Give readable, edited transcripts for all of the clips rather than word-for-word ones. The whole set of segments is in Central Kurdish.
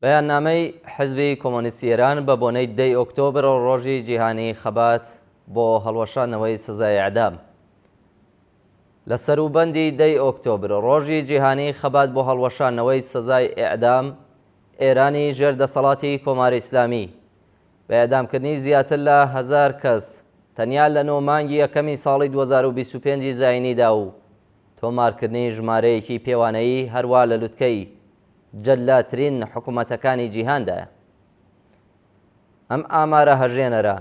بەیاننامەی حزبی کۆمۆنیستی ئێران بە بۆنەی دەی ئۆکتۆبر ڕۆژی جیهانی خەبات بۆ هەڵوەشاندنەوەی سزای ئێعدام. لە سەروبەندی دەی ئۆکتۆبر ڕۆژی جیهانی خەبات بۆ هەڵوەشاندنەوەی سزای ئێعدام، ئێرانی ژێر دەسەڵاتی کۆماری ئیسلامی بە ئێعدامکردنی زیاتر لە هەزار کەس تەنیا لە نۆ مانگی یەکەمی ساڵی 2025 ی زایینیدا و تۆمارکردنی ژمارەیەکی پێوانەیی هەروا لە لوتکەی جەللاترین حکومەتەکانی جیهاندایە. ئەم ئامارە هەژێنەرە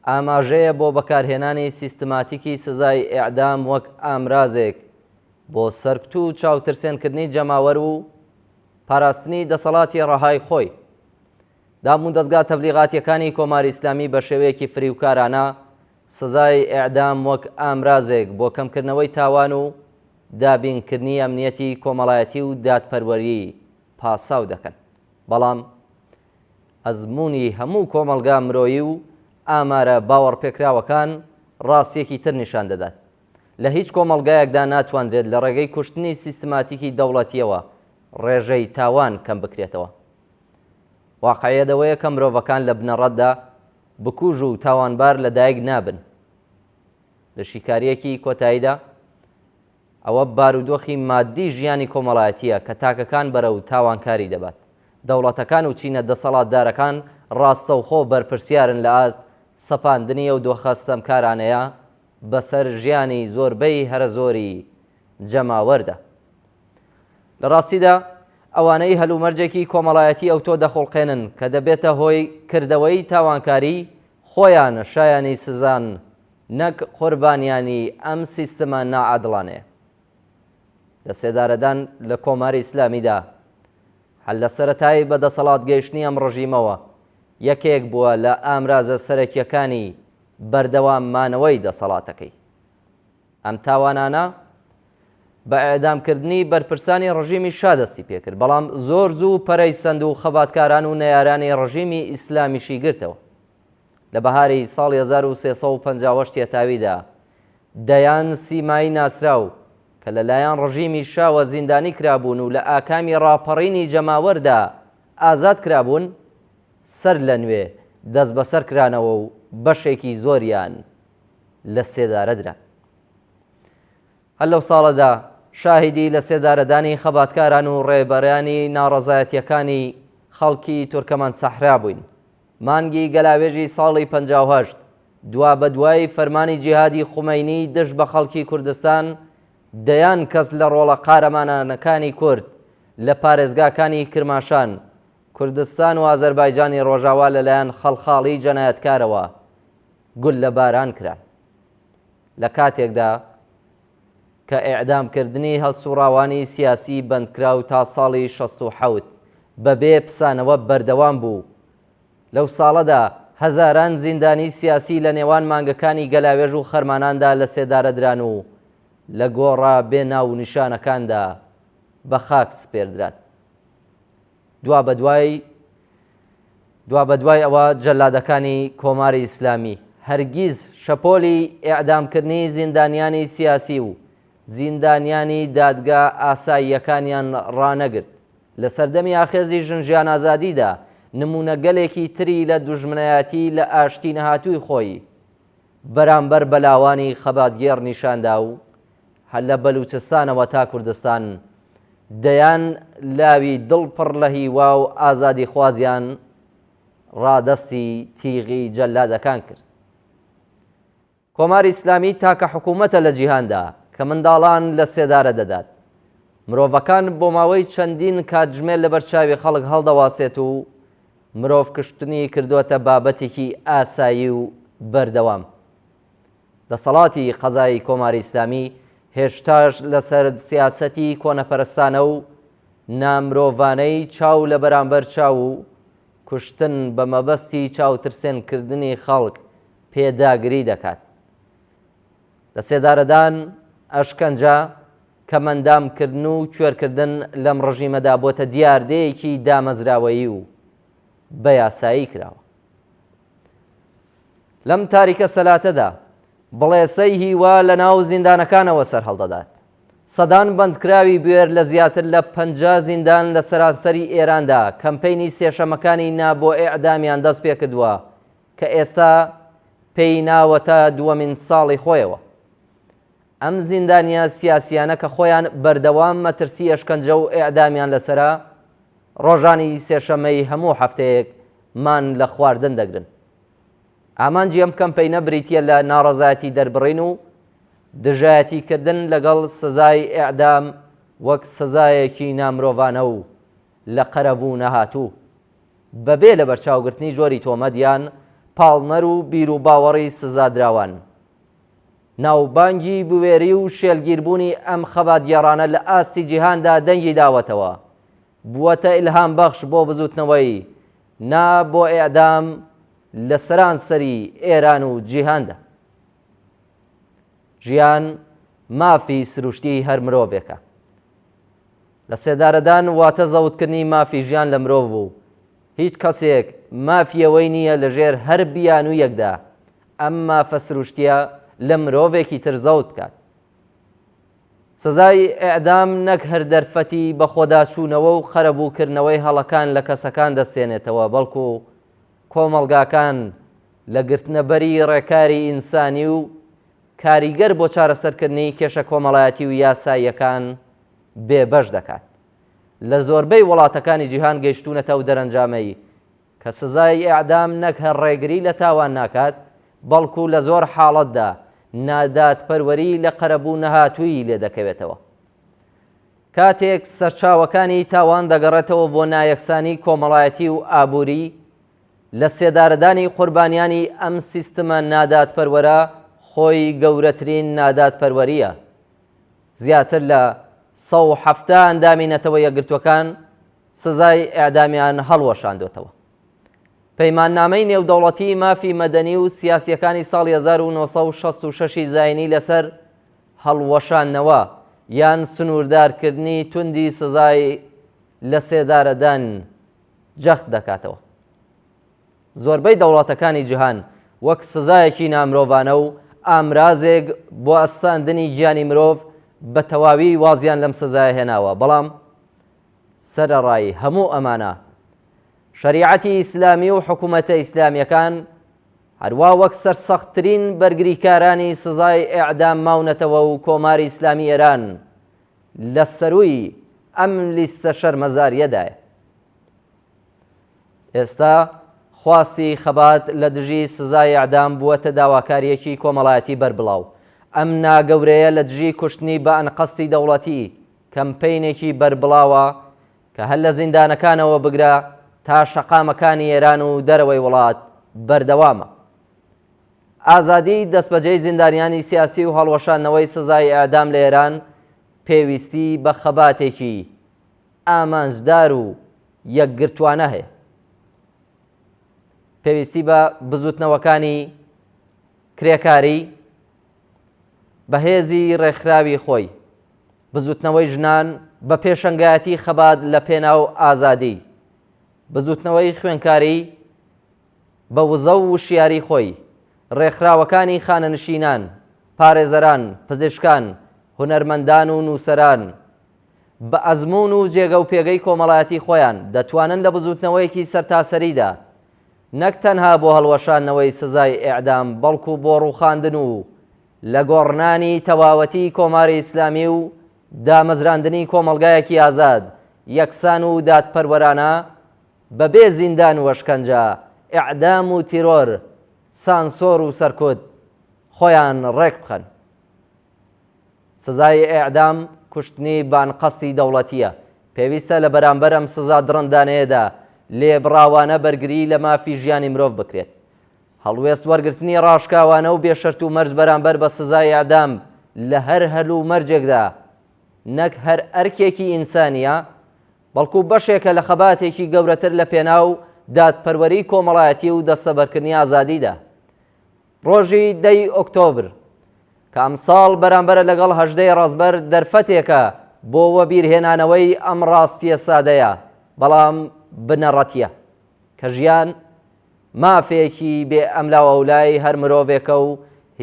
ئاماژەیە بۆ بەکارهێنانی سیستماتیکی سزای ئێعدام وەک ئامرازێک بۆ سەرکوت و چاوترسێنکردنی جەماوەر و پاراستنی دەسەڵاتی ڕەهای خۆی. دامودەزگا تەبلیغاتییەکانی کۆماری ئیسلامی بە شێوەیەکی فریوکارانە سزای ئێعدام وەک ئامرازێک بۆ کەمکردنەوەی تاوان و دابینکردنی ئەمنیەتی کۆمەڵایەتی و دادپەروەری پاساو دەکەن. بەڵام ئەزموونی هەموو کۆمەڵگا مرۆیی و ئامارە باوەڕپێکراوەکان ڕاستییەکی تر نیشان دەدات. لە هیچ کۆمەڵگایەکدا ناتوانرێت لە ڕێگەی کوشتنی سیستماتیکی دەوڵەتییەوە ڕێژەی تاوان کەم بکرێتەوە. واقعیەت ئەوەیە کە مرۆڤەکان لە بنەڕەتدا بکوژ و تاوانبار لەدایک نابن. لە شیکارییەکی کۆتاییدا، ئەوە بارودۆخی ماددی ژیانی کۆمەڵایەتییە کە تاکەکان بەرەو تاوانکاری دەبات. دەوڵەتەکان و چینە دەسەڵاتدارەکان ڕاستەوخۆ بەرپرسیارن لە ئاست سەپاندنی ئەو دۆخە ستەمکارانەیە بەسەر ژیانی زۆربەی هەرەزۆری جەماوەردا. لە ڕاستیدا ئەوانەی هەلومەرجێکی کۆمەڵایەتی ئەوتۆ دەخوڵقێنن کە دەبێتە هۆی کردەوەی تاوانکاری، خۆیان شایانی سزان نەک قوربانیانی ئەم سیستمە ناعادڵانەیە. لە سێدارەدان لە کۆماری ئیسلامیدا هەر لە سەرەتای بە دەسەڵات گەیشتنی ئەم ڕژیمەوە یەکێک بووە لە ئامرازە سەرەکیەکانی بەردەوام مانەوەی دەسەڵاتەکەی. ئەم تاوانانە بە ئێعدامکردنی بەرپرسانی ڕژیمی شا دەستی پێکرد، بەڵام زۆر زوو پەرەی سەند و خەباتکاران و نەیارانی ڕژیمی ئیسلامیشی گرتەوە. لە بەهاری ساڵی 1358 هەتاویدا دەیان سیمای ناسراو کە لە لایەن ڕژیمی شاوە زیندانی کرابوون و لە ئاکامی ڕاپەڕینی جەماوەردا ئازاد کرابوون، سەر لە نوێ دەستبەسەر کرانەوە و بەشێکی زۆریان لە سێدارە دران. هەر لەو ساڵەدا شاهیدی لە سێدارەدانی خەباتکاران و ڕێبەرانی ناڕەزایەتییەکانی خەڵکی تورکەمەن سەحرا بووین. مانگی گەلاوێژی ساڵی 58 دوابەدوای فەرمانی جیهادی خومەینی دژ بە خەڵکی کوردستان، دەیان کەس لە ڕۆڵە قارەمانانەکانی کورد لە پارێزگاکانی کرماشان، کوردستان و ئازەربایجانی ڕۆژاوا لەلایەن خەڵخاڵی جەنایەتکارەوە گوللەباران کران. لە کاتێکدا کە ئێعدامکردنی هەڵسووڕاوانی سیاسیی بەندکراو تا ساڵی 67 بەبێ پسانەوە بەردەوام بوو، لەو ساڵەدا هەزاران زیندانیی سیاسی لە نێوان مانگەکانی گەلاوێژ و خەرماناندا لەسێدارە دران و لە گۆڕە بێ ناو و نیشانەکاندا بە خاک سپێردران. دوابەدوای دوابەدوای ئەوە جەلادەکانی کۆماری ئیسلامی هەرگیز شەپۆلی ئێعدامکردنی زیندانیانی سیاسی و زیندانیانی دادگا ئاساییەکانیان ڕانەگرت. لە سەردەمی ئاخێزی ژن ژیان ئازادیدا نموونەگەلێکی تری لە دوژمنایەتی لە ئاشتی نەهاتووی خۆی بەرامبەر بە لاوانی خەباتگێڕ نیشاندا و هەر لە بەلوچستانەوە تا کوردستان دەیان لاوی دڵ پڕ لە هیوا و ئازادیخوازیان ڕادەستی تیغی جەلادەکان کرد. کۆماری ئیسلامی تاکە حکوومەتە لە جیهاندا کە منداڵان لە سێدارە دەدات. مرۆڤەکان بۆ ماوەی چەندین کاتژمێر لەبەر چاوی خەڵک هەڵدەواسێت و مرۆڤ کوشتنی کردۆتە بابەتێکی ئاسایی و بەردەوام. دەسەڵاتی قەزایی کۆماری ئیسلامی هێشتاش لەسەر سیاسەتی کۆنەپەرستانە و نامرۆڤانەی چاو لە بەرامبەر چاو و کوشتن بە مەبەستی چاوترسێن کردنی خەڵک پێداگری دەکات. لەسێدارەدان، ئەشکەنجە، کەمئەندام کردن و کوێرکردن لەم ڕژیمەدا بۆتە دیاردەیەکی دامەزراوەیی و بە یاسایی کراوە. لەم تاریکە سەلاتەدا بڵێسەی هیوا لە ناو زیندانەکانەوە سەرهەڵدەدات. سەدان بەندکراوی بوێر لە زیاتر لە 50 زیندان لە سەرانسەری ئێراندا کەمپەینی سێشەمەکانی نا بۆ ئێعدامیان دەست پێکردووە کە ئێستا پێی ناوەتە دووەمین ساڵی خۆیەوە. ئەم زیندانییە سیاسییانە کە خۆیان بەردەوام مەترسی ئەشکەنجە و ئێعدامیان لەسەرە، ڕۆژانی سێشەممەی هەموو هەفتەیەک مان لە خواردن دەگرن. ئامانجی ئەم کەمپەینە بریتییە لە ناڕەزایەتی دەربڕین و دژایەتیکردن لەگەڵ سزای ئێعدام وەک سزایەکی نامرۆڤانە و لە قەرەبوو نەهاتوو، بەبێ لەبەرچاوگرتنی جۆری تۆمەت یان پاڵنەر و بیروباوەڕی سزادراوان. ناوبانگی بوێری و شێلگیربوونی ئەم خەباتگێڕانە لە ئاستی جیهاندا دەنگی داوەتەوە، بووەتە ئیلهامبەخش بۆ بزووتنەوەی نا بۆ ئێعدام لە سەرانسەری ئێران و جیهاندا. ژیان مافی سروشتیی هەر مرۆڤێکە. لە سێدارەدان واتە زەوتکردنی مافی ژیان لە مرۆڤ و هیچ کەسێک مافی ئەوەی نییە لەژێر هەر بیانوویەکدا ئەم مافە سروشتییە لە مرۆڤێکی تر زەوت بکات. سزای ئێعدام نەک هەر دەرفەتی بەخۆداچوونەوە و قەرەبووکردنەوەی هەڵەکان لە کەسەکان دەستێنێتەوە، بەڵکو کۆمەڵگاکان لە گرتنەبەری ڕێکاری ئینسانی و کاریگەر بۆ چارەسەرکردنی کێشە کۆمەڵایەتی و یاساییەکان بێبەش دەکات. لە زۆربەی وڵاتەکانی جیهان گەیشتوونەتە ئەو دەرەنجامەی کە سزای ئێعدام نەک هەر ڕێگری لە تاوان ناکات، بەڵکو لە زۆر حاڵەتدا نادادپەروەری لە قەرەبوو نەهاتوویی لێ دەکەوێتەوە. کاتێک سەرچاوەکانی تاوان دەگەڕێتەوە بۆ نایەکسانی کۆمەڵایەتی و ئابووری، لە سێدارەدانی قوربانیانی ئەم سیستمە نادادپەروەرە خۆی گەورەترین نادادپەروەرییە. زیاتر لە 170 ئەندامی نەتەوە یەکگرتووەکان سزای ئێعدامیان هەڵوەشاندۆتەوە. پەیماننامەی نێودەوڵەتیی مافی مەدەنی و سیاسییەکانی ساڵی 1966 ی زاینی لەسەر هەڵوەشاندنەوە یان سنووردارکردنی توندی سزای لەسێدارەدان جەخت دەکاتەوە. زۆربەی دەوڵەتەکانی جیهان وەک سزایەکی نامرۆڤانە و ئامرازێک بۆ ئەستاندنی گیانی مرۆڤ بە تەواوی وازیان لەم سزایە هێناوە، بەڵام سەرەڕای هەموو ئەمانە شەریعەتی ئیسلامی و حکوومەتە ئیسلامییەکان هەروا وەک سەرسەختترین بەرگریکارانی سزای ئێعدام ماونەتەوە و کۆماری ئیسلامی ئێران لە سەرووی ئەم لیستە شەرمەزارییەدایە. ئێستا خواستی خەبات لە دژی سزای ئێعدام بووەتە داواکارییەکی کۆمەڵایەتی بەربڵاو. ئەم نا گەورەیە لە دژی کوشتنی بە ئەنقەستی دەوڵەتی، کەمپەینێکی بەربڵاوە کە هەر لە زیندانەکانەوە بگرە تا شەقامەکانی ئێران و دەرەوەی وڵات بەردەوامە. ئازادیی دەستبەجێی زیندانیانی سیاسی و هەڵوەشاندنەوەی سزای ئێعدام لە ئێران پێویستی بە خەباتێکی ئامانجدار و یەکگرتووانە هەیە. پێویستی بە بزووتنەوەکانی کرێکاری، بە هێزی ڕێکخراوی خۆی، بزووتنەوەی ژنان بە پێشەنگایەتی خەبات لە پێناو ئازادی، بزووتنەوەی خوێنکاری بە وزە و وشیاری خۆی، ڕێکخراوەکانی خانەنشینان، پارێزەران، پزیشکان، هونەرمەندان و نووسەران، بە ئەزموون و جێگە و پێگەی کۆمەڵایەتی خۆیان دەتوانن لە بزووتنەوەیەکی سەرتاسەریدا نەک تەنها بۆ هەڵوەشاندنەوەی سزای ئێعدام بەڵکو بۆ ڕووخاندن و لەگۆڕنانی تەواوەتی کۆماری ئیسلامی و دامەزراندنی کۆمەڵگایەکی ئازاد، یەکسان و دادپەروەرانە بەبێ زیندان و ئەشکەنجە، ئێعدام و تیرۆر، سانسۆر و سەرکوت خۆیان ڕێک بخەن. سزای ئێعدام کوشتنی بە ئەنقەستی دەوڵەتییە، پێویستە لە بەرامبەر ئەم سزا دڕندانەیەدا لێبڕاوانە بەرگریی لە مافی ژیانی مرۆڤ بکرێت. هەڵوێست وەرگرتنی ڕاشکاوانە و بێ شەرت و مەرج بەرامبەر بە سزای ئێعدام لە هەر هەل و مەرجێکدا نەک هەر ئەرکێکی ئینسانییە، بەڵکو بەشێکە لە خەباتێکی گەورەتر لە پێناو دادپەروەری کۆمەڵایەتی و دەستەبەرکردنی ئازادیدا. ڕۆژی دە ی ئۆکتۆبر، کە ئەمساڵ بەرامبەرە لەگەڵ 18 ی ڕەزبەر دەرفەتێکە بۆ وەبیرهێنانەوەی ئەم ڕاستییە سادەیە بەڵام بنەڕەتییە کە ژیان مافێکی بێ ئەملاوئەولای هەر مرۆڤێکە و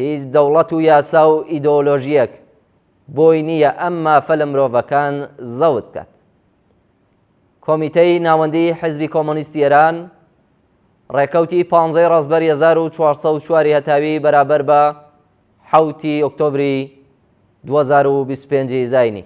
هیچ دەوڵەت و یاسا و ئیدۆلۆژییەک. بۆی نییە ئەم مافە لە مرۆڤەکان زەوت بکات. کۆمیتەی ناوەندیی حیزبی کۆمۆنیستی ئێران ڕێکەوتی پانزەی ڕەزبەری 1404 ی هەتاوی بەرابەر بە حەوتی ئۆکتۆبری 2025 ی زاینی.